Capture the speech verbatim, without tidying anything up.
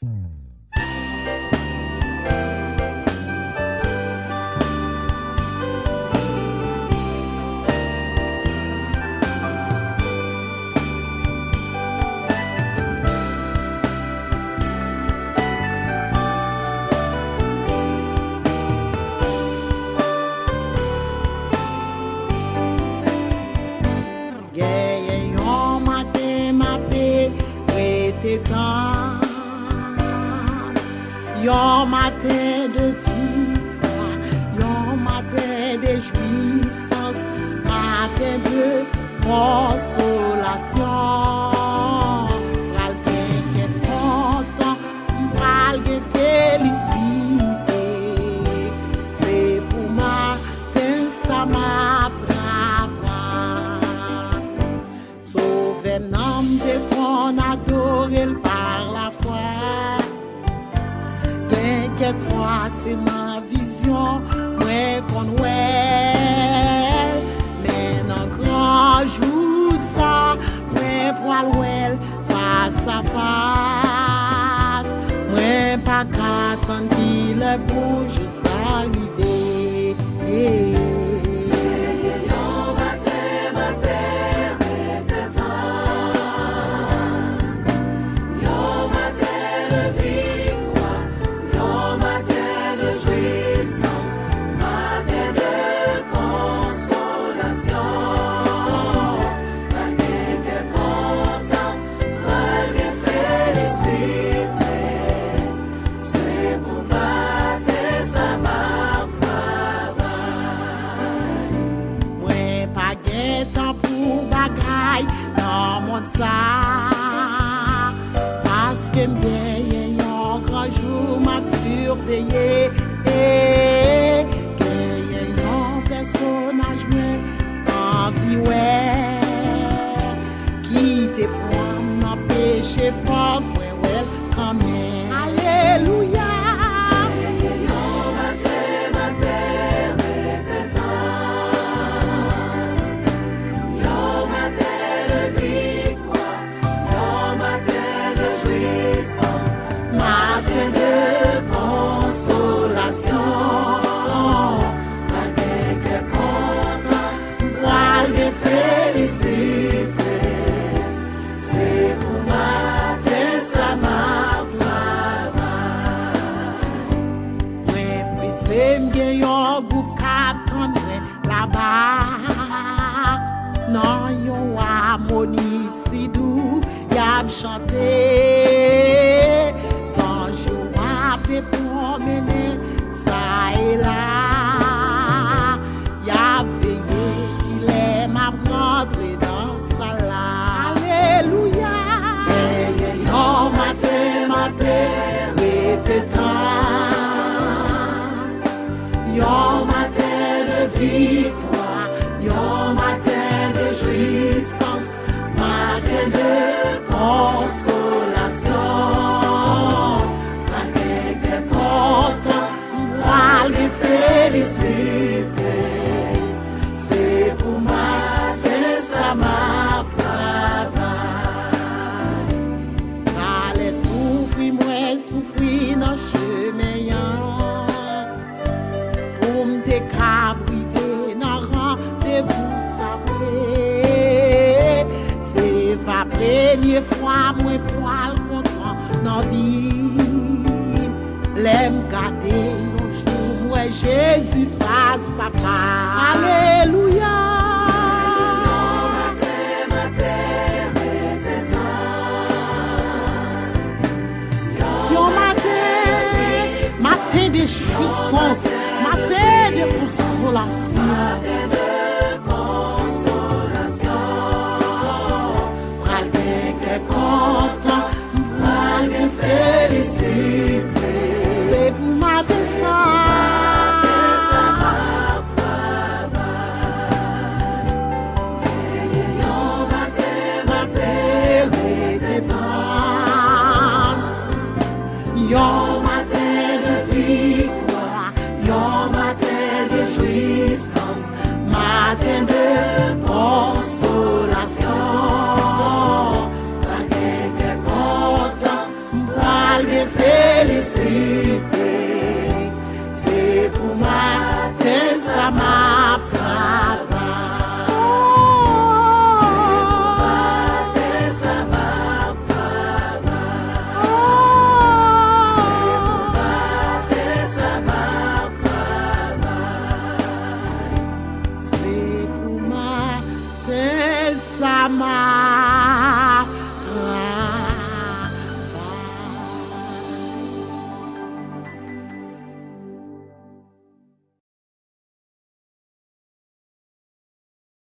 Genyen yon maten m ape rete tann, yon maten de viktwa, yon maten de jwisans, maten de konsolasyon. Pral gen kè kontan, m pral gen felisite. Se pou maten sa m ap travay. Sovè m nan, m te konn adore l pa lafwa. Gen kèk fwa se nan vizyon mwen konn wè l, men nan gran jou sa mwen pral wè l fas a fas. Mwen pa ka tann kilè pou jou sa rive. Yon maten m ape rete tann, yon maten de viktwa, yon maten de jwisans, maten de konsolasyon. Pral gen kè kontan, pral gen felisite. Se pou maten sa m ap travay. Mwen pa gen tan pou bagay nan mond sa, paske m genyen yon gran jou m ap siveye. Genyen yon pèsonaj mwen anvi wè, ki te pran m nan peche, fòk mwen wè l kanmenm. Alelouya! Yon maten m ape rete tann, yon maten de viktwa, yon maten de jwisans, maten de konsolasyon. Pral gen kè kontan, pral gen felisite. Se pou maten sa m ap travay. Mwen prese, m gen yon gwoup k ap tann mwen laba. Nan yon amoni si dou y ap chante. Zanj yo ape pwomennen sa e la. Y ap veye kilè m ap rantre nan sal la. Alelouya! Genyen yon maten m ape rete tann, yon maten de viktwa, yon maten de jwisans, maten de konsolasyon. Pral gen kè kontan, pral gen felisite. Se pou maten sa m ap travay. Malè, soufri mwen soufri nan chemen an, pou m te kab rive nan randevou sa vre. Se va premye fwa mwen pral kontan nan vi m. Lè m gade yon jou m wè Jezi fas a fas. Alelouya! Yon maten m ape rete tann. Yon maten, maten de jwisans, maten de konsolasyon. Pral gen kè kontan, pral gen felisite. Se pou maten sa. Yon maten de viktwa, yon maten de jwisans, maten de konsolasyon. Pral gen kè kontan, m pral Byen felisite, se pou maten sa m